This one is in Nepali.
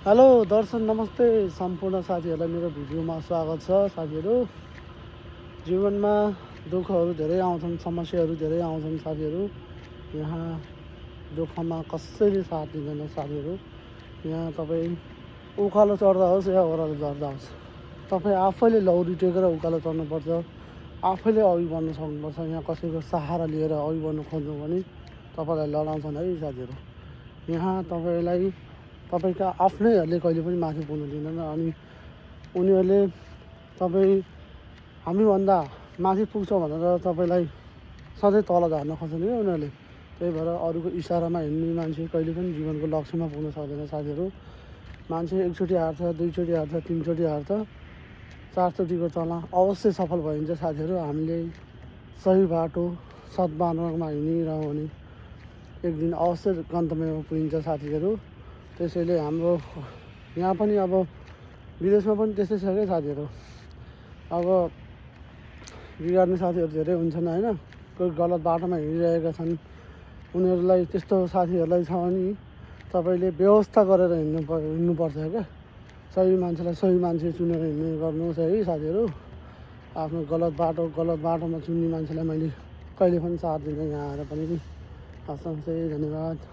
हेलो दर्शन नमस्ते सम्पूर्ण साथीहरूलाई मेरो भिडियोमा स्वागत छ। साथीहरू, जीवनमा दुःखहरू धेरै आउँछन्, समस्याहरू धेरै आउँछन्। साथीहरू, यहाँ दुःखमा कसैले साथ दिँदैन। साथीहरू, यहाँ तपाईँ उकालो चढ्दा होस् या ओह्रालो चढ्दा होस्, तपाईँ आफैले लौरी टेकेर उकालो चढ्नुपर्छ, आफैले अघि बढ्न सक्नुपर्छ। यहाँ कसैको सहारा लिएर अघि बढ्नु खोज्नु भने तपाईँलाई लडाउँछन् है साथीहरू। यहाँ तपाईँका आफ्नैहरूले कहिले पनि माथि पुग्नु दिँदैन अनि उनीहरूले तपाईँ हामीभन्दा माथि पुग्छ भनेर तपाईँलाई सधैँ तल झार्न खोज्छन् क्या उनीहरूले। त्यही भएर अरूको इसारामा हिँड्ने मान्छे कहिले पनि जीवनको लक्ष्यमा पुग्न सक्दैन। साथीहरू, मान्छे एकचोटि हार्छ, दुईचोटि हार्छ, तिनचोटि हार्छ, चारचोटिको चला अवश्य सफल भइन्छ। साथीहरू, हामीले सही बाटो सद्मार्गमा हिँडिरह्यौँ भने एक दिन अवश्य गन्तव्यमा पुगिन्छ। साथीहरू, त्यसैले हाम्रो यहाँ पनि अब विदेशमा पनि त्यस्तै छ क्या साथीहरू। अब बिगार्ने साथीहरू धेरै हुन्छन् होइन, कोही गलत बाटोमा हिँडिरहेका छन्। उनीहरूलाई त्यस्तो साथीहरूलाई छ भने तपाईँले व्यवस्था गरेर हिँड्नुपर्छ क्या। सही मान्छेलाई सही मान्छे चुनेर हिँड्ने गर्नुहोस् है साथीहरू। आफ्नो गलत बाटोमा चुन्ने मान्छेलाई मैले कहिले पनि साथ दिँदैन यहाँ आएर पनि। हस्, धन्यवाद।